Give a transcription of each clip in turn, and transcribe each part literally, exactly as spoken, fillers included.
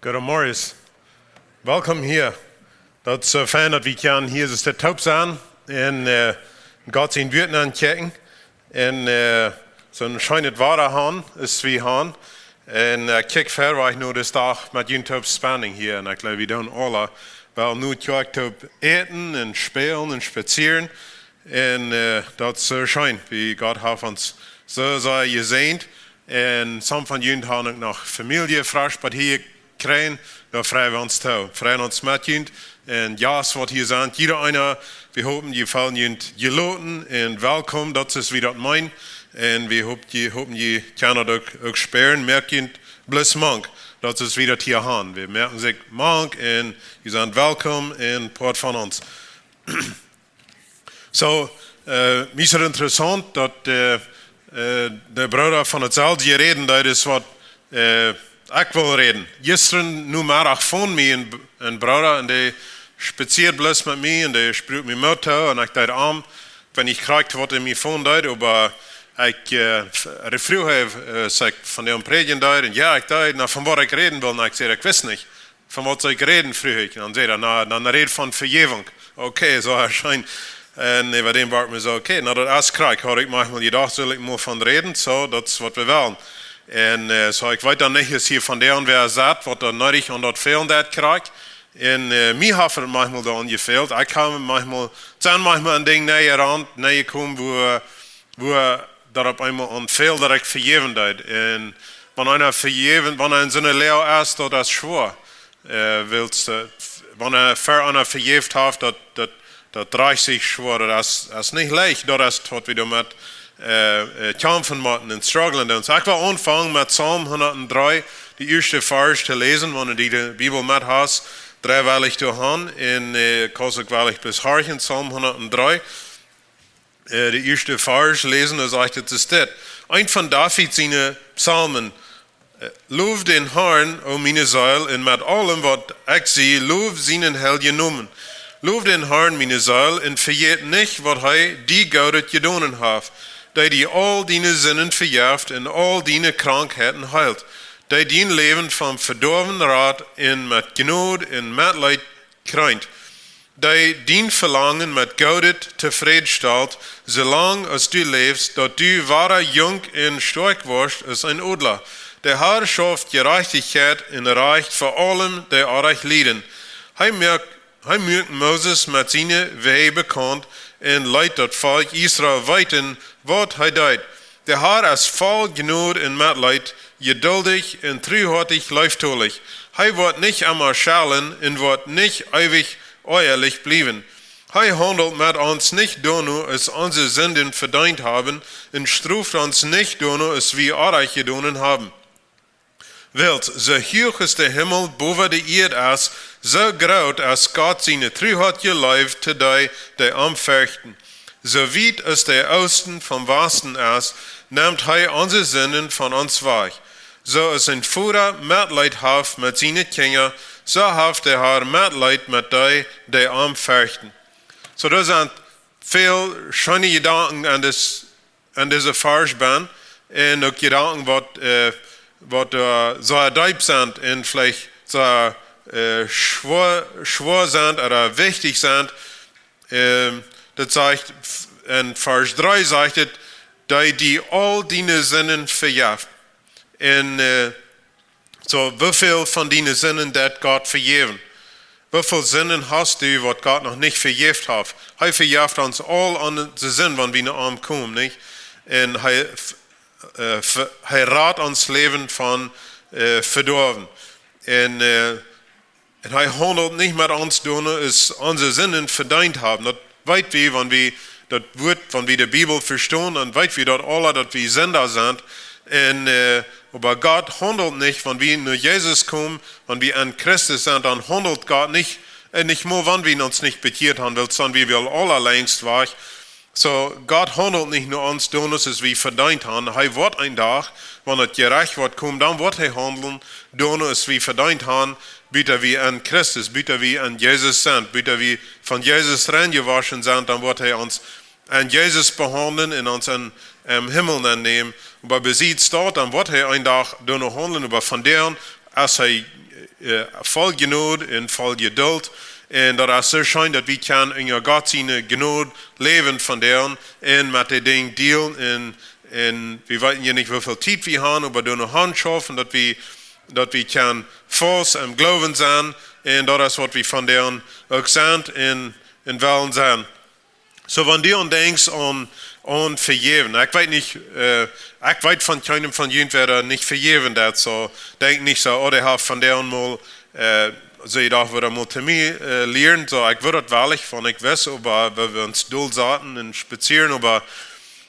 Goodemorjes. Welkom hia. Daut es soo fein, daut wie kjennen hia soo toop sennen un, äh, Gott sien Wuat aunchecken. Un, äh, soon scheenet Wada han, es wie han. Un, äh, ekj kjikj ver, woo ekj nu dän Dach met junt toop spending hia. Un ekj jleew, wie doonen aula. Well nu kjikj toop äten un spälen un spazieren. Un, äh, daut es soo scheen, woo Gott haft ons soo, soo jesäajent. Un some von junt han uk noch Famielje, Frind, waut hia kjrieen. Doa frei wie ons too. Frei ons met junt. Un jo, waut hia sent, jieda eena, wie hopen, jie feelen junt jeloten un welkom. Daut es, woo wie daut meenen. Un wie hopen, jie, hopen, jie kjennen daut uk, uk spieren. Moakt junt bloos mank. Daut es, woo wie daut hia han. Wie moaken sikj mank un jie sent welkom un Poat von ons. Soo, äh, mie es et interessaunt, daut, äh, äh, de Brooda von daut selwje räden deed, aus waut, äh, ekj well räden. Jistren Nomeddach foon mie een, een Brooda un dee spazieed bloos met mie un dee spruak mie Moot too un ekj deed am, ekj weet nich krakjt, waut hee mie foon deed, oba ekj, äh, f-, hee fruach, äh, aus ekj von däm prädjen deed un jo, ekj deed, na, von waut ekj räden well, un ekj säd, ekj wist nich. Von waut saul ekj räden, fruach ekj. Un dan säd hee, na, dan räd von Vejäwunk. Okay, soo, jo, scheen. Un, äh, bie däm wort mie soo, okay, na, daut es krakjt. Haud ekj mie mol jedocht, saul ekj mol von räden, soo, daut es waut wie wellen. Un, äh, soo, ekj weet dan nich, es hia von däm wäa sajcht, waut doa needich aun daut fält, daut krakjt. Un, äh, mie haft et mie mol doa aun jefält. Ekj kaun mie mol, sent mie mol een Dinkj nich aun, nich komen, woo, woo daut opp eemol aun fält, daut ekj vejäwen deed. Un wan eena vejäwen, wan eena en soone Loag es, daut es schwoa. Äh, wiels, äh, wan eena ver eena vejäft haft, daut, daut, daut drajcht sikj schwoa. Daut es, es nich leicht. Daut es waut wie doamet, äh, äh, kjamfen motten un strugglen. Un soo, ekj well aunfangen met Psalm hundatdree, dän ieeschten Varsch to läsen, wan du de Bibel met hast, dree well ekj doa han. Un, äh, kaust uk well ekj bloos horchen, Psalm hundatdree. Äh, dän ieeschten Varsch läsen, doa sajcht et, es dit. Eent von David siene Psalmen. Äh, Low dän Harn, o miene Seel, un met aulem waut ekj sie, low sienen heiljen Nomen. Low dän Harn, miene Seel, un vejät nich, waut hee die Goodet jedonen haft, dee die aul diene Sinden vejeft un aul diene Krankheiten heelt, dee dien Läwen vom Vedoawen rat un met Jnod un Metleet kjricht, dee dien Velangen met Goodet tofräd stalt, soo lang aus du läfst, daut du wada junk un stoakj woascht aus een Odla. De Har schauft Jerajchtichkjeit un Rajcht fa aulem, dee Orrajcht lieden. Hee muak, hee muak Moses met siene Wäaj bekaunt un leet daut Volkj Israel weeten, waut hee deed. De Har es voll Jnod un Metleet, jeduldich un truhoatich leeftolich. Hee woat nich emma schellen un woat nich eewich oajalich bliewen. Hee haundelt met ons nich doano, aus onse Sinden vedeent haben, un stroft ons nich doano, aus wie Orrajcht jedonen haben. Wiels, soo huach aus de Himmel bowa de Ieed es, soo groot es Gott siene truhoatje Leew to dee, dee am ferchten. Soo wiet aus de Oosten vom Wasten es, nemt hee onse Sinden von ons wajch. Soo aus een Voda Metleet haft met siene Kjinja, soo haft de Har Metleet met dee, dee am ferchten. Soo, doa sent väl scheene Jedanken aun dis, aun dise Varsch bennen. Un uk Jedanken waut, äh, waut, äh, sea deep sent un veleicht sea, äh, schwoa, schwoa sent ooda wichtich sent. Ähm, daut sajcht, en Varsch dree sajcht et, dee die aul diene Sinden vejeft. Un, äh, soo, woo väl von diene Sinden deit Gott vejäwen? Woo väl Sinden hast du, waut Gott noch nich vejäft haft? Hee vejeft ons aul onse Sinden, wan wie no am komen, nich? Un hee, äh, v-, hee rat ons Läwen von, äh, Vedoawen. Un, äh, un hee haundelt nich met ons doano, aus onse Sinden vedeent haben. Daut weet wie, wan wie daut Wuat, wan wie de Bibel vestonen, dan weet wie daut aula, daut wie Sinda sent. Un, äh, oba Gott haundelt nich, wan wie no Jesus komen, wan wie en Christus sent, dan haundelt Gott nich, äh, nich mol, wan wie ons nich bekjieet haben, wiels dan wie wellen aula längst wajch. Soo, Gott haundelt nich no ons doano, aus wie vedeent haben. Hee woat een Dach, wan daut Jerecht woat komen, dan woat hee haundlen doano, aus wie vedeent haben, buta wie en Christus, buta wie en Jesus sent, buta wie von Jesus reinjewoschen sent, dan woat hee ons en Jesus behaundlen un ons en, em Himmel aunnämen. Oba besied daut, dan woat hee een Dach doano haundlen, oba vondoag es hee, äh, voll Jnod un voll Jedult. Un daut es soo scheen, daut wie kjennen unja Gott siene Jnod läwen vondoag un met de Dinja dealen. Un, un wie weeten je nich, woo väl Tiet wie haben, oba doano hanschaufen, daut wie, daut wie kjennen faust em Gloowen sennen. Un daut es, waut wie vondoag uk sent un, un wellen sennen. Soo, wan du aun denkjst aun, aun vejäwen. Ekj weet nich, äh, ekj weet von kjeenem von junt, wäa nich vejäwen deed. Soo, denkj nich soo, oh, dee haft vondoag mol, äh, soo, ekj docht, wudd mol to mie, äh, lieren. Soo, ekj wudd daut woll, wan ekj wist, oba wan wie ons dol sauten un spazieren, oba,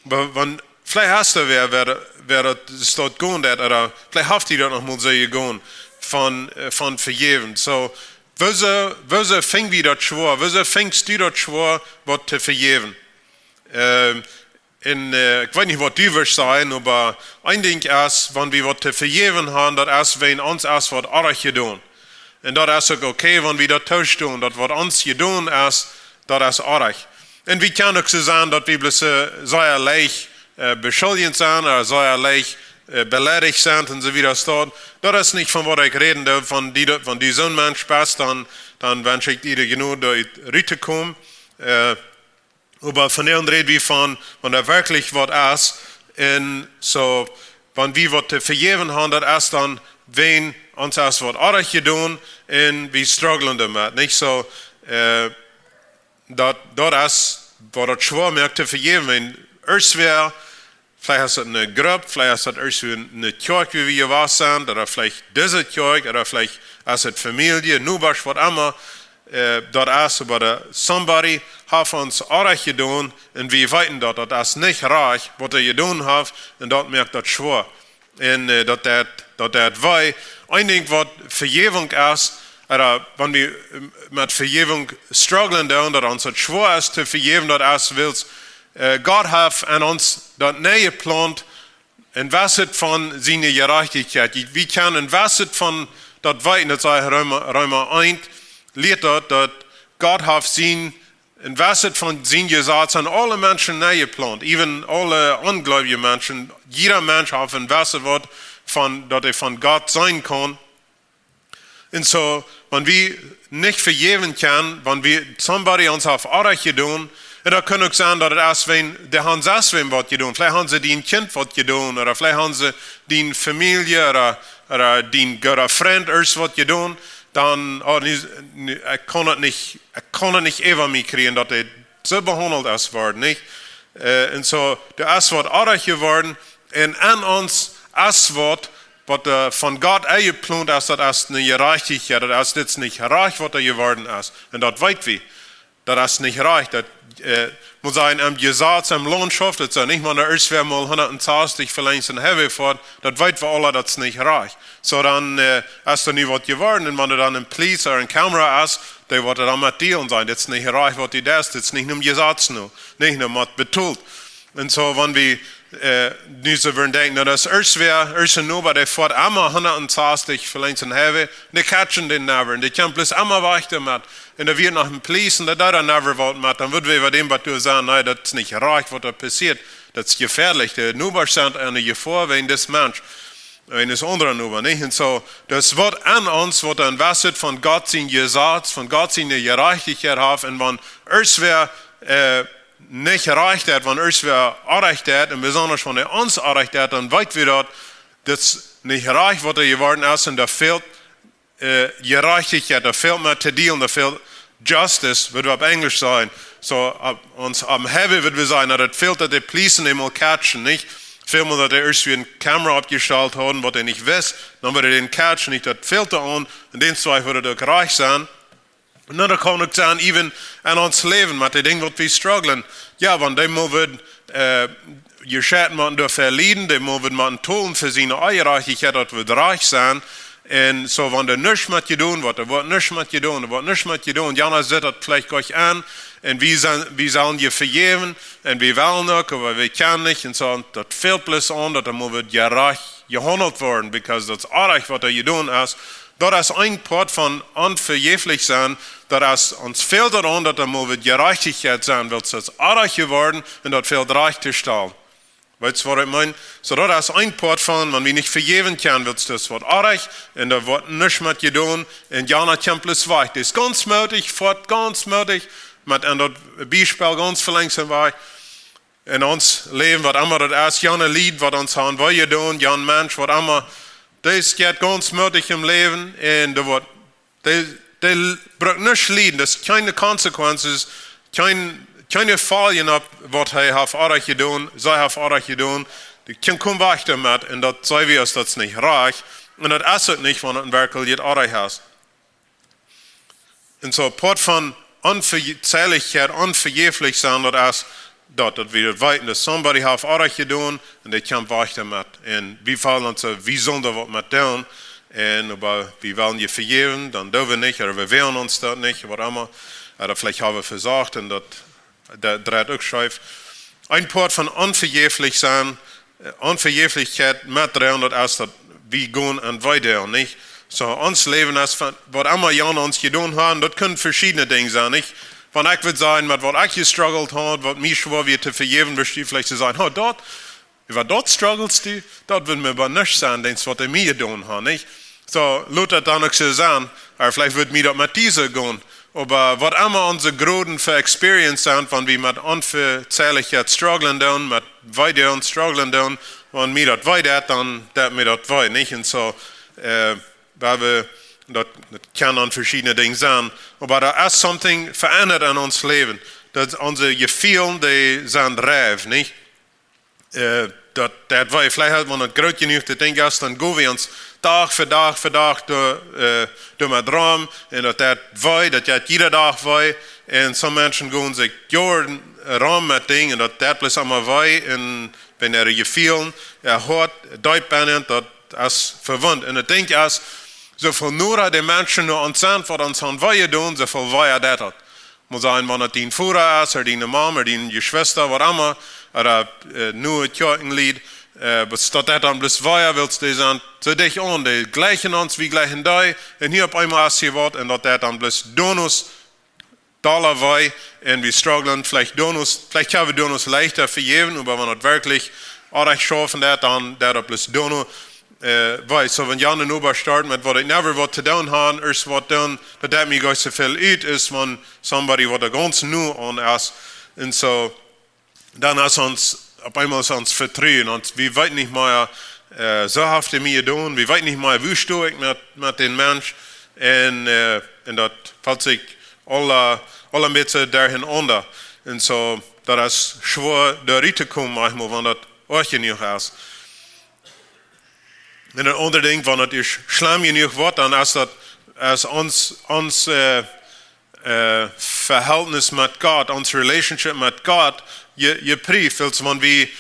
oba wan, veleicht hast du wäa, wäa, wäa daut es daut jegonen, daut, ooda veleicht haft die daut noch mol soo jegonen, von, äh, von vejäwen. Soo, woo soo, woo soo finj wie daut schwoa? Woo soo finjst du daut schwoa, waut to vejäwen? Ähm, un, äh, ekj weet nich, waut du wurscht sajen, oba een Dinkj es, wan wie waut to vejäwen haben, daut es, wan ons es waut oajch jedonen. Un daut es uk okay, wan wie daut toostonen, daut waut ons jedonen es, daut es oajch. Un wie kjennen uk soo sennen, daut wie bloos, äh, sea leicht, äh, beschuldjent sent, ooda sea leicht, äh, beleidicht sent un soo wieda. Daut, daut es nich von waut ekj räden doo, wan du, wan du soon Mensch best, dan, dan wensch ekj die de Jnod, doa rut to komen. Äh, oba vondoag räd wie von, wan doa werkjlich waut es, un soo, wan wie waut to vejäwen haben, daut es dan, wan ons es waut oajch jedonen, un wie strugglen doamet, nich? Soo, äh, daut, daut es, waut daut schwoa moakt to vejäwen. Wan irjentwäa, veleicht es daut eene Grupp, veleicht es daut irjentwäa eene Kjoakj, wua wie jewast sent, ooda veleicht dise Kjoakj, ooda veleicht es daut Famielje, Nobasch, waut emma, äh, daut es, oba doa somebody haft ons oajch jedonen, un wie weeten daut, daut es nich rajcht, waut hee jedonen haft, un daut moakt daut schwoa. Un, äh, daut deit, daut deit wee. Een Dinkj, waut Vejäwunk es, ooda wan wie, ähm, met Vejäwunk strugglen doonen, daut ons daut schwoa es to vejäwen, daut es, wiels, äh, Gott haft aun ons daut nenjeplaunt, een Wesset von siene Jerajchtichkjeit. Wie, wie kjennen een Wesset von daut weeten, daut sajcht Reema, Reema eent, lieet daut, daut Gott haft sien een Wesset von sien Jesaz aun aule Menschen nenjeplaunt, even aule onjleewje Menschen. Jieda Mensch haft een Wesset waut von, daut hee von Gott seenen kaun. Un soo, wan wie nich vejäwen kjennen, wan wie somebody ons haft oajch jedonen, un daut kaun uk sennen, daut et es, wan dee haben sest wäm waut jedonen. Veleicht haben see die een Kjint waut jedonen, ooda veleicht haben see die Famielje, ooda, ooda die gooda Frint irjent waut jedonen. Dan, oh, nu, nu, ekj kaun daut nich, ekj kaun daut nich äwa mie kjrieen, daut hee soo behaundelt es worden, nich? Äh, un soo, doa es waut oajch jeworden, un aun ons es waut, waut, äh, von Gott enjeplaunt es, daut es eene Jerajchtichkjeit, daut es, dit es nich rajcht, waut doa jeworden es. Un daut weet wie. Daut es nich rajcht. Daut, äh, mott sennen, em Jesaz, em Launt, daut soo nich, wan doa irjentwäa mol hundatachentich veleicht een Highway foat, daut weet wie aule, daut es nich rajcht. Soo dan, äh, es doa nu waut jeworden, un wan doa dan een Police ooda een Camera es, dee woat doa dan met dealen sennen. Dit es nich rajcht, waut du deist, dit es nich nom Jesaz no, nich nom Mott betolt. Un soo, wan wie, äh, nu soo wudden denkjen, nu, daut es irjentwäa, irjent een Noba, dee foat emma hundatachentich veleicht een Highway, dee catchen dän never, un dee kjemt bloos emma wajch doamet. Un doa wia noch een Police, un dee deed doa never waut met, dan wudden wie bie däm waut doonen sajen, nä, daut es nich rajcht, waut doa passieet. Daut es jefäadlich. De Nobasch sent enne Jefoa wäajen dis Mensch. Wäajen dis aundra Noba, nich? Un soo, daut es waut aun ons, waut een Wesset von Gott sien Jesaz, von Gott siene Jerajchtichkjeit haft, un wan irjentwäa, äh, nich rajcht haft, wan irjentwäa oajch haft, un besonda wan hee ons oajch haft, dan weet wie daut, daut es nich rajcht, waut doa jeworden es, un doa fält, äh, Jerajchtichkjeit, doa fält met to dealen, doa fält justice, wudden wie opp Enjlisch sajen. Soo, opp, ons, opp Highway wudden wie sajen, daut et fält, daut de Police dee mol catchen, nich? Väl mol, daut dee irjentwäa een Camera oppjestalt hauden, waut hee nich wist, dan wudd hee dän catchen, nich? Daut fält doa aun, un dän Zweck wudd et uk rajcht sennen. Un dan kaun uk sennen, even aun ons Läwen, met de Dinja, waut wie strugglen. Jo, wan dee mol wudd, äh, jescheit motten doafäa lieden, dee mol wudd motten tolen fa siene Onjerajchtichkjeit, daut wudd rajcht sennen. Un soo, wan dee nuscht met jedonen woat, doa woat nuscht met jedonen, doa woat nuscht met jedonen. Jana sitt daut veleicht goanich aun. Un wie sent, wie sellen je vejäwen. Un wie wellen uk, oba wie kjennen nich. Un soo, daut fält bloos aun, daut doa mol wudd jerajcht jehaundelt woaren, because daut es oajch, waut doa jedonen es. Daut es een Poat von onvejäflich sennen, daut es, ons fält daut aun, daut doa mol wudd Jerajchtichkjeit sennen, wiels daut es oajch jeworden un daut fält rajcht to stalen. Weetst waut ekj meen? Soo daut es een Poat von, wan wie nich vejäwen kjennen, wiels daut woat oajch un doa woat nuscht met jedonen un jana kjemt bloos wajch. Daut es gaunz moodich, foat gaunz moodich, met en daut Biespel gaunz velenjst wajch. En ons Läwen, waut emma daut es, jane Lied, waut ons han wee jedonen, jan Mensch, waut emma, dee jeit gaunz moodich em Läwen un doa woat, dee, dee brukt nuscht lieden, daut es kjeene consequences, kjeen, kjeene Foljen opp waut hee haft oajch jedonen, see haft oajch jedonen, dee kjennen kjeenen Wajch doamet un daut saj wie, aus daut es nich rajcht un daut es uk nich, wan et en Werkjlichkjeit oajch es. Un soo Poat von Onveje-, Zeilichkjeit, onvejäflich sennen, daut es daut, daut wie daut weeten, daut somebody haft oajch jedonen un dee kjemt wajch doamet. Un wie feelen ons soo, wie sellen doa waut met doonen. Un oba wie wellen je vejäwen, dan doo wie nich, ooda wie woagen ons daut nich, waut emma. Ooda veleicht ha wie vesocht un daut, daut dreit uk scheef. Een Poat von onvejäflich sennen, äh, Onvejäflichkjeit metdroagen, daut es daut wie gonen en wee doonen, nich? Soo, ons Läwen es von, waut emma jana ons jedonen han, daut kjennen veschiedne Dinja sennen, nich? Wan ekj wudd sajen, met waut ekj jestruggelt haud, waut mie schwoa wia to vejäwen, wudd ekj veleicht soo sajen, oh, daut, äwa daut struggles du, daut wudd mie oba nuscht sennen, denkjst waut dee mie jedonen han, nich? Soo, lot daut dan uk soo sennen, ooda veleicht wudd mie daut met dise gonen. Oba waut emma onse Groden fa experience sent, wan wie met Onvezeilichkjeit strugglen doonen, met wee doonen strugglen doonen, wan mie daut wee deit, dan deit mie daut wee, nich? Un soo, äh, wie haben, daut, daut kjennen dan veschiedne Dinja sennen. Oba doa es something veendat en ons Läwen. Daut onse Jefeelen, dee sent reif, nich? Äh, daut, daut wee, veleicht haft maun daut groot jenuach, daut denkjt, jo, dan go wie ons Dach fa Dach fa Dach doa, äh, doamet rom. Un daut, daut wee, daut jeit jieda Dach wee. Un some Menschen gonen sikj Joaren rom met Dinja un daut, daut blift emma wee. Un wan äare Jefeelen, äa Hoat, deep bennen, daut es vewundt. Un ekj denkj, aus soo väl noda de Menschen no ons sent, waut ons han wee jedonen, soo väl wea deit daut. Mott sennen, wan et dien Voda es, ooda diene Mame, ooda diene Jeschwista, waut emma, ooda, äh, nu et Kjoakjenlied, äh, waut daut, daut dan bloos wea, wiels dee sent soo dicht aun, dee jlikjen ons, wie jlikjen dee, un hia opp eemol es hia waut, un daut, daut dan bloos doa nuscht dolla wee, un wie strugglen, veleicht doa nuscht, veleicht kjenn wie doa nuscht leichta vejäwen, oba wan et werkjlich oajch schaufen deit, dan deit daut bloos doa nuscht, äh, wee. Soo, wan jana Noba start met waut ekj never waut to doonen ha, ieescht waut doonen, daut deit mie nich soo väl ut, aus wan somebody waut doa gaunz nu aun es. Un soo, dan es ons, opp eemol es ons Vetruen, un wie weeten nich mea, äh, soo haft hee mie jedonen, wie weeten nich mea, woo sto ekj met, met dän Mensch, un, äh, un daut felt sikj aula, aula een bät derchenaunda. Un soo, daut es schwoa doa rut to komen, wan daut oajch jenuach es. Un een aundret Dinkj, wan et ieescht schlemm jenuach woat, dan es daut, es ons, ons, äh, äh, Vehältnis met Gott, ons Relationship met Gott, je, jeprieft, wiels wan wie,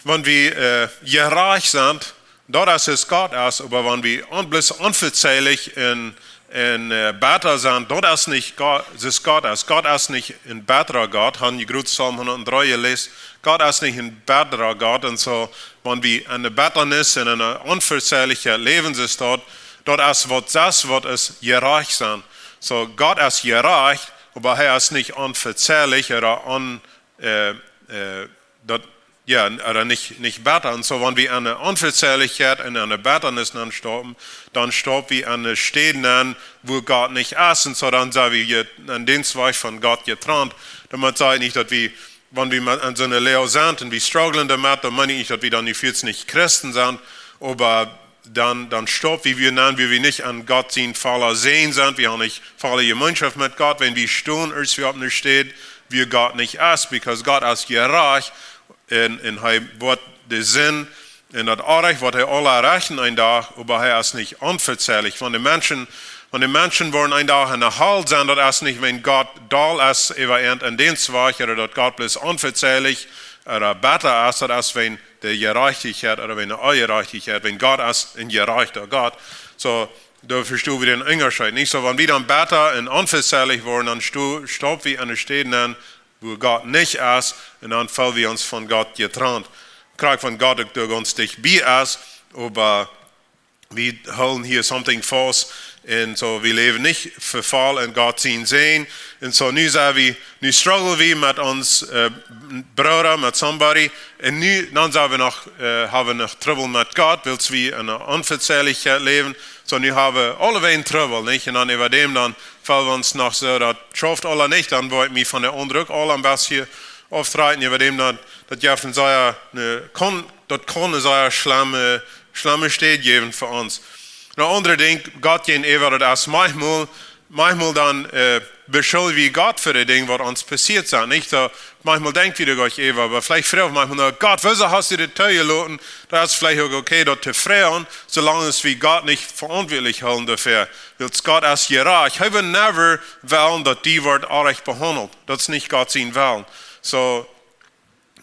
wan wie, äh, jerajcht sent, daut es, aus Gott es, oba wan wie on-, bloos onvezeilich un, un, äh, betta sent, daut es nich Gott, aus Gott es. Gott es nich een bettra Gott, han jie jrod Psalm hundatdree jeläst. Gott es nich een bettra Gott, un soo, wan wie enne Bettanis un enne Onvezeilichkjeit läwen, es daut, daut es waut sest, waut es jerajcht sennen. Soo, Gott es jerajcht, oba hee es nich onvezeilich ooda on-, äh, äh, daut, jo, ooda nich, nich betta. Un soo, wan wie enne Onvezeilichkjeit un enne Bettanis nenstaupen, dan staup wie enne Städ nen, wua Gott nich es. Un soo, dan sent wie je-, aun dän Wajch von Gott jetrant. Doamet saj ekj nich, daut wie, wan wie met aun soone Loag sent un wie strugglen doamet, dan meen ekj nich, daut wie dan nu fuaz nich Christen sent, oba dan, dan staup wie, wie nen, wua wie nich aun Gott sien volla Säajen sent, wie han nich volle Jemeenschoft met Gott, wan wie stonen, ieescht wie opp ne Städ, wua Gott nich es, because Gott es jerajcht, un, un hee woat de Sind, un daut Onrajcht woat hee aula rechten een Dach, oba hee es nich onvezeilich. Wan de Menschen, wan de Menschen woaren een Dach enne Hal sennen, daut es nich, wan Gott doll es äwa an, aun dän Wajch, ooda daut Gott bloos onvezeilich, ooda betta es, daut es wäajen de Jerajchtichkjeit ooda wäajen de Onjerajchtichkjeit, wäajen Gott es een jerajchta Gott. Soo, doa vestonen wie dän Unjascheet nich. Soo, wan wie dan betta un onvezeilich woaren, dan sto-, staup wie enne Städ nen, wua Gott nich es, un dan feel wie ons von Gott jetrant. Krakjt wan Gott uk doa gaunz dicht bie es, oba wie hoolen hia something faust. Un soo, wie läwen nich vefoll en Gott sien Säajen. Un soo, nu sent wie, nu struggle wie met ons äh, Brooda, met somebody. Un nu, dan sent wie noch, äh, haben wie noch Trubbel met Gott, wiels wie en Onvezeilichkjeit läwen. Soo, nu haben wie aulewäajen Trubbel, nich? Un dan äwa däm, dan feelen wie ons noch soo, daut schauft aules nich, dan woa ekj mie von de Aundruck aul een bät auftrakjen, äwa däm, daut, daut jeft een sea, ne, kaun, daut kaun een sea schlemme, schlemme Städ jäwen fa ons. Een aundret Dinkj, Gott jäajenäwa, daut es maunchmol, maunchmol dan äh, beschuljen wie Gott fa de Dinja, waut ons passieet sent. Nich soo, maunchmol denkj wie doa goanich äwa, oba veleicht froag wie maunchmol, "Na, Gott, wuarom hast du dit toojeloten?" Daut es veleicht uk okay, daut to froagen, soo lang aus wie Gott nich veauntwuatlich hoolen doafäa. Wiels Gott es jerajcht. Hee woat never wellen, daut die woat oajch behaundelt. Daut es nich Gott sien Wellen. Soo,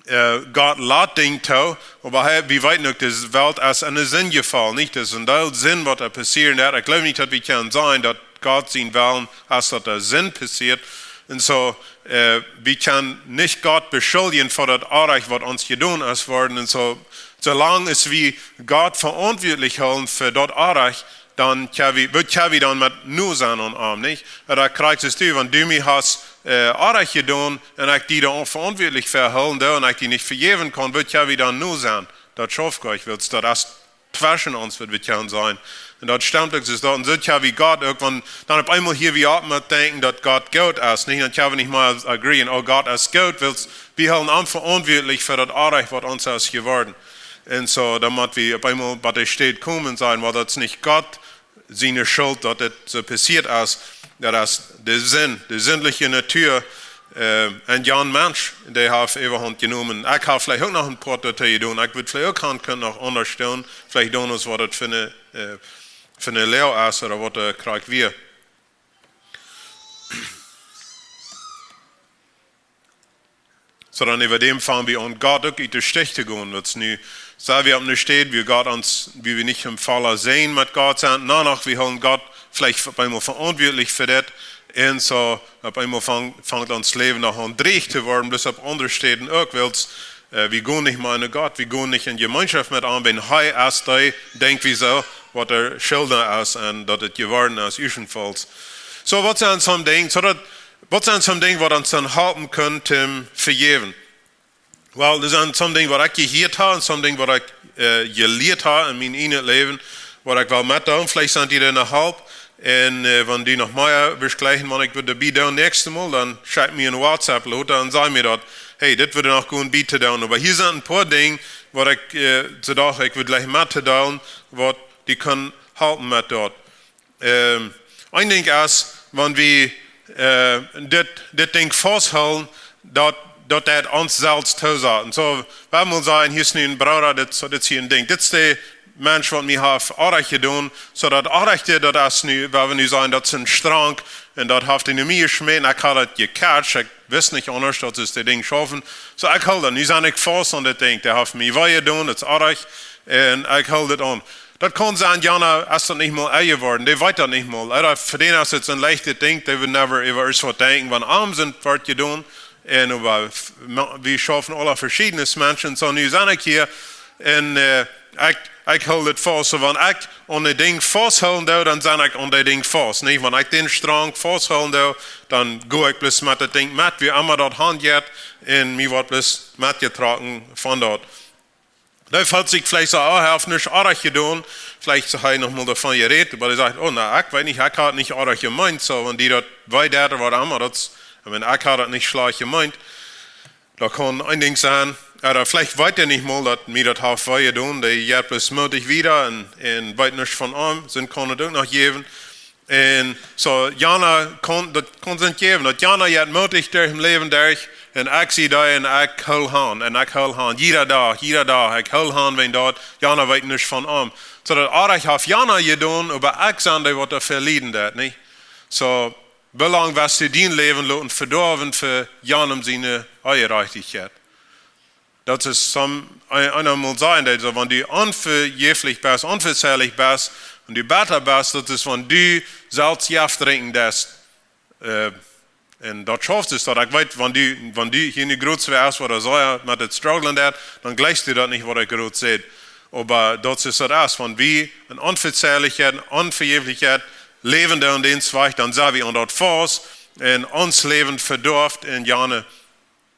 äh, Gott lat Dinja too, oba hee, wie weeten uk, dise Welt es en de Sind jefollen, nich? Daut es een Deel Sind, waut doa passieren woat. Ekj gleew nich, daut wie kjennen sajen, daut Gott sien Wellen es, daut doa Sind passieet. Un soo, äh, wie kjennen nich Gott beschuljen fa daut Oajch, waut ons jedonen es worden. Un soo, soo lang aus wie Gott veauntwuatlich hoolen fa daut Oajch, dan kjenn wie, waut kjenn wie dan met nu sennen aun am, nich? Daut kjrichst du, wan du mie hast äh, oajch jedonen un ekj die doa veauntwuatlich fa hoolen doo un ekj die nich vejäwen kaun, waut kjenn wie dan nu sennen? Daut schauft goanich, wiels daut es tweschen ons, waut wie kjennen sajen. Un daut stemt uk, soo daut, un soo kjenn wie Gott uk, wan dan opp eemol hia wie opp met denkjen, daut Gott goot es, nich? Dan kjenn wie nich mea agreeen, "Oh, Gott es goot," wiels wie hoolen am veauntwuatlich fa daut Oajch, waut ons es jeworden. Un soo, dan motten wie opp eemol bie de Städ komen un sajen, "Well, daut es nich Gott siene Schult, daut dit soo passieet es." Daut es de Sind, de sindliche Natua äh, en jan Mensch, dee haft Äwahaunt jenomen. Ekj hab veleicht uk noch een poa doatoo jedonen. Ekj wudd veleicht uk gonen kunnen noch aundasch doonen. Veleicht doonen aus waut daut fa ne, äh, fa ne Läasch es ooda waut de Krakjt wia. Soo dan äwa däm fang wie aun, Gott uk ut de Stich to gonen. Daut es nu, sent wie opp ne Städ, wua Gott ons, wua wie nich em vollen Säajen met Gott sent. Na, noch, wie hoolen Gott veleicht opp eemol veauntwuatlich fa dit. Un soo, opp eemol fang-, fangt ons Läwen noch aun dreich to woaren, bloos opp aundre Städen uk, wiels äh, wie gonen nich mea no Gott, wie gonen nich en Jemeenschoft met am, wan hee es dee, denkj wie soo, waut de Schulda es un daut et jeworden es, ieeschtenfauls. Soo, waut sent some Dinja, soo daut, waut sent some Dinja, waut ons dan halpen kjennen, am vejäwen? Well, doa sent some Dinja, waut ekj jehieet hab, un some Dinja, waut ekj äh, jelieet hab en mien ieejnet Läwen, waut ekj well metdeelen. Veleicht sent dee eene Help. Un äh, wan du noch mea west jleichen, wan ekj wudd doabie doonen näakjstet Mol, dan schekj mie een WhatsApp lota un saj mie daut, "Hey, dit wudd noch goot bie to doonen." Oba hia sent een poa Dinja, waut ekj äh, soo docht, ekj wudd jlikj metdeelen, waut die kjennen halpen met daut. Ähm, een Dinkj es, wan wie äh, dit, dit Dinkj fausthoolen, daut, daut daut ons selfst toosat. Un soo, wie mol sajen, hia es nu een Brooda, dit, soo, dit es hia een Dinkj. Dit es de Mensch, waut mie haft oajch jedonen, soo daut oajch, daut es nu, wua wie nu sajen, daut es een Strang, un daut haft hee no mie jeschmäten, ekj hab daut jecatcht, ekj wist nich aundasch, daut es de Dinja schaufen. Soo, ekj hool daut, nu sie ekj faust aun dit Dinkj, dee haft mie wee jedonen, daut es oajch, un ekj hool dit aun. Daut kaun sennen, jana es daut nich mol enjeworden, dee weet daut nich mol. Ooda fa dän es et een leichtet Dinkj, dee woat never ever ieescht waut denkjen, wan am sent woat jedonen. Un oba f-, ma-, wie schaufen aule veschiedne Menschen, soo nu sie ekj hia. Un äh, ekj, ekj hool dit faust. Soo, wan ekj aun de Dinja fausthoolen doo, dan sie ekj aun de Dinja faust. Nich, wan ekj dän Strang fausthoolen doo, dan go ekj bloos met daut Dinkj met, wua emma daut han jeit, un mie woat bloos metjetrocken von daut. Dee feelt sikj veleicht soo, oh, hee haft nuscht oajch jedonen. Veleicht haft hee noch mol doavon jerät, oba hee sajcht, oh, na, ekj weet nich, ekj hab nich oajch jemeent, soo, wan die daut wee deit ooda waut emma, daut, ekj meen, ekj hab daut nich schlajcht jemeent. Daut kaun een Dinkj sennen. Ooda veleicht weet hee nich mol, daut mie daut haft wee jedonen, dee jeit bloos mootich wieda un, un weet nuscht von am, soo kaun et uk noch jäwen. Un soo, jana kaun, daut kaun sikj jäwen, daut jana jeit mootich derch daut Läwen derch, un ekj sie doa un ekj hool aun, un ekj hool aun, jieda Dach, jieda Dach, ekj hool aun, wan daut, jana weet nuscht von am. Soo daut oajch haft jana jedonen, oba ekj sie dee, waut doafäa lieden deit, nich? Soo, woo lang woascht du dien Läwen loten vedoawen fa janem siene Onjerajchtichkjeit? Daut es soo, een, eena mol sajen, daut soo, wan du onvejäflich best, onvezeihlich best, un du betta best, daut es, wan du selfst Jeft drinkjen deist. Äh, un daut schauft et, daut ekj weet, wan du, wan du hia nu groot wieescht ooda soo, jo, met daut strugglen daut, dan jlikjst du daut nich, waut ekj groot säd. Oba daut es daut es, wan wie en Onvezeilichkjeit, en Onvejäflichkjeit läwen, dan dän Wajch, dan sent wie aun daut faust un ons Läwen vedoaft un jane,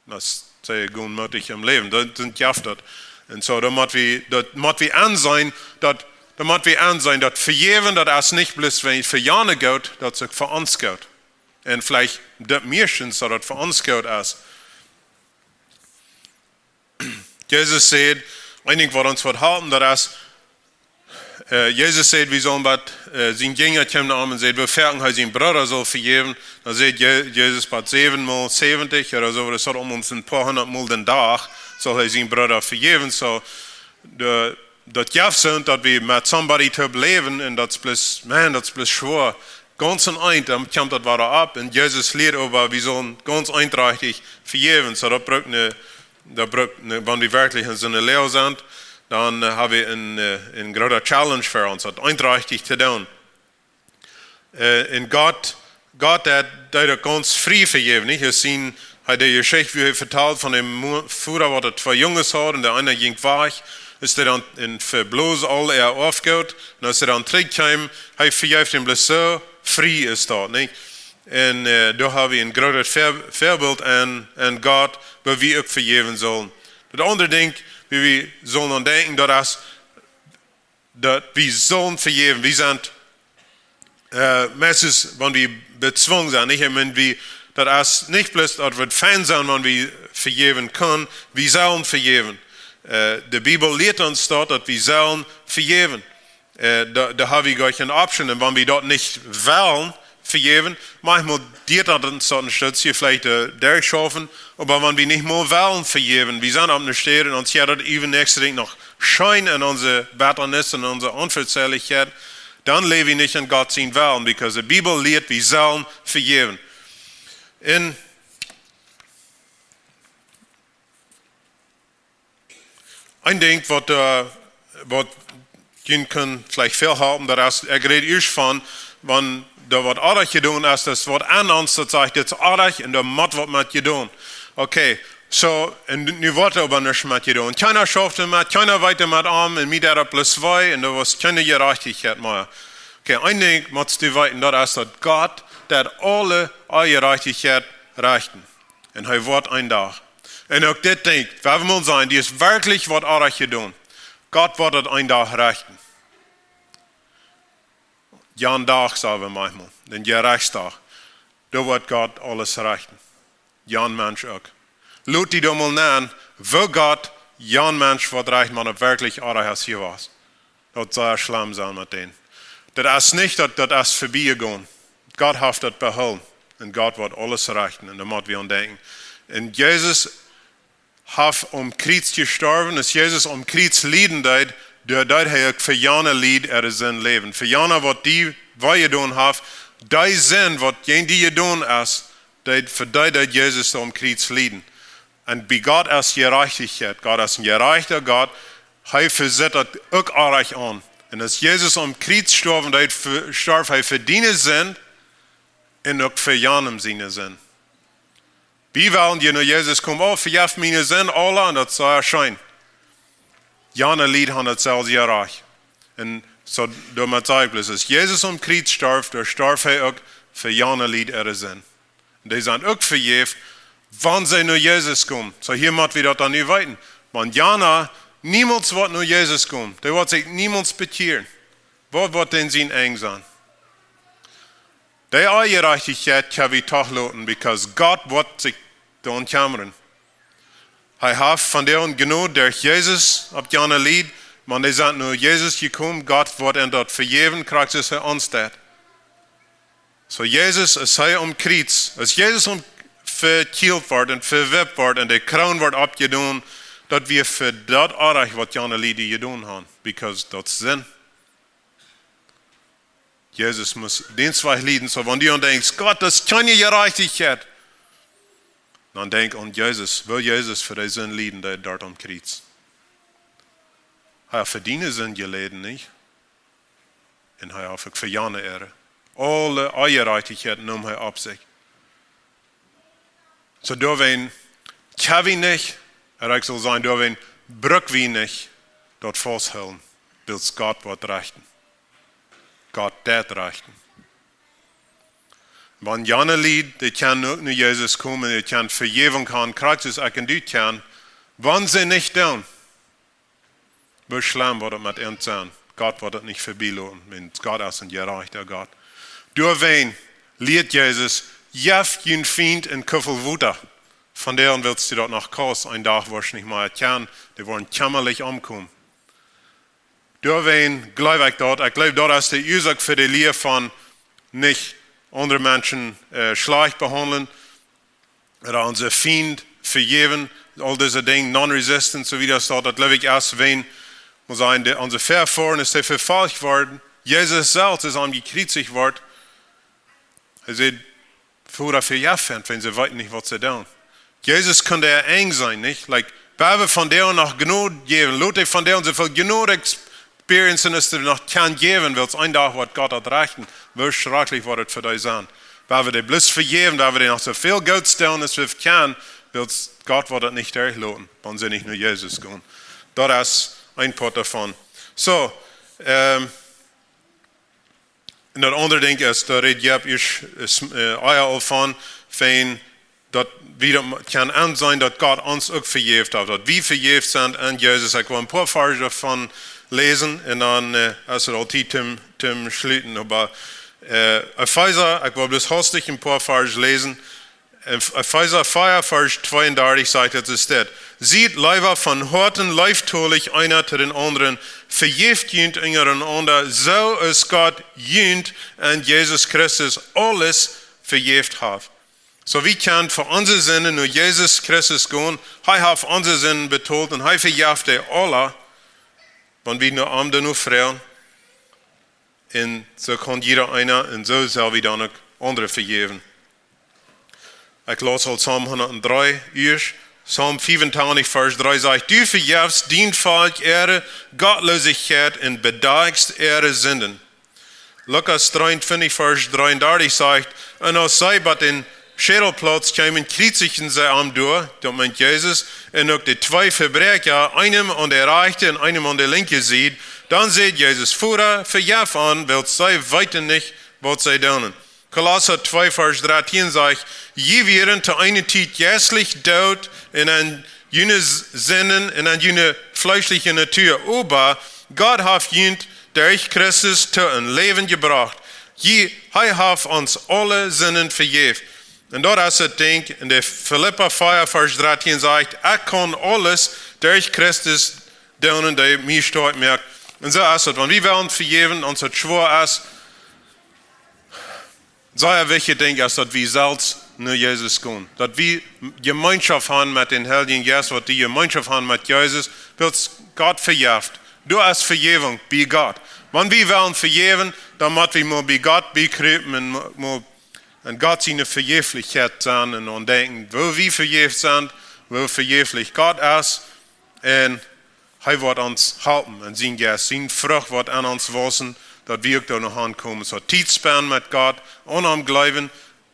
daut es sea goot mootich em Läwen, daut sent jeft daut. Un soo, dan mott wie, daut mott wie aunseenen, daut, dan mott wie aunseenen, daut vejäwen, daut es nich bloos wan et fa jane goot, daut es uk fa ons goot. Un veleicht daut mieeschtens, daut et fa ons goot es. Jesus säd, een Dinkj waut ons woat halpen, daut es, äh, Jesus säd, wie sellen waut, äh, sien Jinja kjeem no am un säd, woo foaken hee sien Brooda saul vejäwen. Dan säd Je-, Jesus, waut, säwenmol säwentich ooda soo, daut es aul om ons een poa hundat Mol dän Dach, saul hee sien Brooda vejäwen. Soo, de, daut jeft soo, daut wie met somebody toop läwen un daut es bloos, man, daut es bloos schwoa. Gaunz aum Enj, dan kjemt daut wada opp. Un Jesus lieet oba, wie sellen gaunz eentrachtich vejäwen. Soo, daut brukt ne, daut brukt ne, wan wie werkjlich en soone Loag sent, dan, äh, ha wie een, äh, een groota Challenge fa ons, daut eentrachtich to doonen. Äh, un Gott, Gott, dee, dee deed uk gaunz frie vejäwen, nich? Aus sien, hee de Jeschicht, woo hee vetald von däm Mo-, Voda, waut twee Junges haud, un de eena jinkj wajch, es dee dan un vebloos aul äa Oafgoot, un aus hee dan trigjkjeem, hee vejeef am bloos soo, frie es daut, nich? Un, äh, doa ha wie een grootet Ver-, Väabilt aun, aun Gott, woo wie uk vejäwen sellen. Daut aundre Dinkj, woo wie sellen aun denkjen, daut es, daut wie sellen vejäwen. Wie sent, äh, meistens, wan wie bezwungen sent, nich? Ekj meen, wie, daut es nich bloos, daut wie fein sent, wan wie vejäwen kjennen, wie sellen vejäwen. Äh, de Bibel lieet ons daut, daut wie sellen vejäwen. Äh, doa, doa ha wie goanich ne Option. Un wan wie daut nich wellen vejäwen, maunchmol diet daut ons daut een Stootje veleicht, äh, derchschaufen, oba wan wie nich mol wellen vejäwen, wie sent opp ne Städ un ons jeit daut äwent näakjste Dinkj noch scheen en onse Bettanis un onse Onvezeilichkjeit, dan läw wie nich en Gott sien Wellen, because de Bibel lieet, wie sellen vejäwen. Un een Dinkj waut, äh, waut junt kaun veleicht väl halpen, daut es, ekj räd ieescht von, wan doa waut oajch jedonen es, daut waut aun ons, daut sajcht, dit es oajch un doa mott waut met jedonen. Okay, soo, un nu woat doa oba nuscht met jedonen. Kjeena schauft doamet, kjeena weet doamet om, un mie deit daut bloos wee, un doa woat kjeene Jerajchtichkjeit mea. Okay, een Dinkj motst du weeten, daut es, daut Gott deit aule Onjerajchtichkjeit rechten. Un hee woat een Dach. Un uk dit Dinkj, wan wie mol seenen, dee es werkjlich waut oajch jedonen. Gott woat daut een Dach rechten. Jan Dach, saj wie maunchmol, dän Jerechtsdach. Doa woat Gott aules rechten. Jan Mensch uk. Lot die doa mol nenn, woo Gott jan Mensch woat rechten, wan et werkjlich oajch es jewast. Daut saul schlem sennen met dän. Daut es nich daut, daut es vebie jegonen. Gott haft daut behoolen. Un Gott woat aules rechten. Un doa mott wie aun denkjen. Un Jesus haft aum Kjriez jestorwen. Aus Jesus aum Kjriez lieden deed, doa deed hee uk fa jane Lied äare Sind läwen. Fa jane, waut dee wee jedonen haft, dee Sind, waut jäajen dee jedonen es, deed, fa dee deed Jesus aum Kjriez lieden. Un bie Gott es Jerajchtichkjeit. Gott es een jerajchta Gott. Hee veseet daut uk oajch aun. Un aus Jesus aum Kjriez storf, un hee ve-, storf hee fa diene Sind un uk fa janem siene Sind. Wie wellen je no Jesus komen, oh, vejeff miene Sind aule, un daut es sea scheen. Jane Lied han daut selfst jerajcht. Un soo, doamet saj ekj bloos, aus Jesus aum Kjriez storf, doa storf hee uk fa jane Lied äare Sind. Un dee sent uk vejäft, wan see no Jesus komen. Soo, hia mott wie daut dan nu weeten. Wan jana niemols woat no Jesus komen, dee woat sikj niemols bekjieren. Waut woat dan sien Enj sennen? Dee Onjerajchtichkjeit kjenn wie doch loten, because Gott woat sikj doarom kjemmren. Hee haft von dee Jnod derch Jesus opp jane Lied, wan dee sent no Jesus jekomen, Gott woat an daut vejäwen, krakjt soo aus hee ons deit. Soo Jesus, aus hee aum Kjriez, aus Jesus aum vekjielt wort un vewippt wort un de Kroon wort oppjedonen, daut wia fa daut Onrajcht, waut jane Lied jedonen han, because daut es Sind. Jesus must dän Wajch lieden. Soo, wan du dan denkjst, Gott, daut es kjeene Jerajchtichkjeit, dan denkj aun Jesus, woo Jesus fa dee Sind lieden deed doa aum Kjriez. Hee haft fa diene Sind jeläden, nich? Un hee haft uk fa jane äare. Aule Onjerajchtichkjeit neem hee opp sikj. Soo doawäajen kjenn wie nich, un ekj saul sajen, doawäajen bruck wie nich daut fausthoolen, wiels Gott woat rechten. Gott deit rechten. Wan jane Lied, dee kjennen uk no Jesus komen, dee kjennen Vejäwunk haben, krakjt soo aus ekj un du kjennen, wan see nich doonen, woo schlemm woat et met an sennen? Gott woat et nich vebieloten, wiels Gott es een jerajchta Gott. Doawäajen lieet Jesus: Jeft jun Fiend een Kuffel Wota. Vondoag wilt die daut noch kosten, een Dach woascht nich mea kjennen, dee woaren kjemmalich omkomen. Doawäajen jleew ekj daut, ekj jleew daut es de Uasoak fa de Lia von nich aundre Menschen äh, schlajcht behaundlen, ooda onse Fiend vejäwen, aul dise Dinja, non-resistance, soo aus daut, daut jleew ekj es, wan, mott sennen, de, onse Väafoaren es dee vefolcht worden. Jesus selfst es aum jekjriezicht worden. Hee säd: Voda, vejeff an, wan see weeten nich, waut see doonen. Jesus kunn doa enj sennen, nich? Like, wie haben vondoag noch Jnod jejäft. Lot die vondoag soo väl Jnod experiencen, aus et noch kaun jäwen, wiels een Dach woat Gott daut rechten. Woo schrakjlich woat et fa die sennen? Wie haben dee bloos vejäft, wie haben dee noch soo väl Goots doonen, aus wie kjennen, wiels Gott woat et nich derchloten, wan see nich no Jesus gonen. Daut es een Poat doavon. Soo, ähm, un daut aundre Dinkj es, doa rät Jep ieescht, äh, ea aul von, von daut wie daut kjennen aunseenen, daut Gott ons uk vejäft haft, daut wie vejäft sent aun Jesus. Ekj well een poa Varsch doavon läsen un dan äh, es et aul Tiet toom, toom schluten. Oba äh, Efeesa, ekj well bloos hastich een poa Varsch läsen. En Efeesa vea, Varsch tweeundartich sajcht et, es dit: Siet leewa von Hoaten leeftolich eena to dän aundren, vejäft junt unjarenaunda, soo aus Gott junt en Jesus Christus aules vejäft haft. Soo wie kjennen fa onse Sinden no Jesus Christus gonen. Hee haft onse Sinden betolt un hee vejeft dee aula, wan wie no am doano froagen. Un soo kaun jieda eena, un soo sell wie dan uk aundre vejäwen. Ekj laus aul Psalm hundatdree, ieescht, Psalm fiewuntwintich, Varsch dree sajcht: Du vejefst dien Volkj äare Gottloosichkjeit un bedakjst äare Sinden. Lukas dreeuntwintich, Varsch dreeundartich sajcht: Un aus see bie dän Schädelplauz kjeemen, kjriezichten see am doa, daut meent Jesus, un uk de twee Vebräakja, eenen aun de rajchte un eenen aun de linkje Sied. Dan säd Jesus: Voda, vejeff an, wiels see weeten nich, waut see doonen. Kolossa twee, Varsch dartieen sajcht: Jie wieren to eene Tiet jeistlich doot un en june S-, Sinden un en june fleeschliche Natua, oba Gott haft junt derch Christus to een Läwen jebrocht. Jie, hee haft ons aule Sinden vejäft. Un daut es et Dinkj, en de Filippa vea, Varsch dartieen sajcht: Ekj kaun aules derch Christus doonen, dee mie stoakj moakt. Un soo es et, wan wie wellen vejäwen, ons et schwoa es, sea wichtich, denkj ekj, es, daut wie selfst no Jesus gonen. Daut wie Jemeenschoft haben met dän Heiljen Jeist, waut dee Jemeenschoft haben met Jesus, wiels Gott vejeft. Doa es Vejäwunk bie Gott. Wan wie wellen vejäwen, dan mott wie mau bie Gott biekriepen un mau, mau aun Gott siene Vejäflichkjeit sennen un aun denkjen, woo wie vejäft sent, woo vejäflich Gott es. Un hee woat ons halpen un sien Jeist, siene Frucht woat aun ons wausen, daut wie uk doa noch aunkomen. Soo Tiet spenden met Gott, aun am jleewen,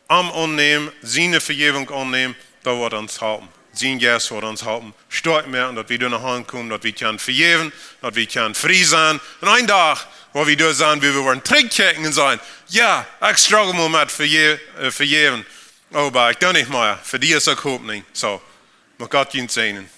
am aunnämen, siene Vejäwunk aunnämen, daut woat ons halpen. Sien Jeist woat ons halpen stoakj moaken, daut wie doa noch aunkomen, daut wie kjennen vejäwen, daut wie kjennen frie sennen. Un een Dach, woa wie doa sennen, woa wie woaren trigjkjikjen un sajen: Jo, ekj struggle mau met veje-, äh, vejäwen. Oba ekj doo nich mea. Fa die es uk Hopninj. Soo, mucht Gott junt säajnen.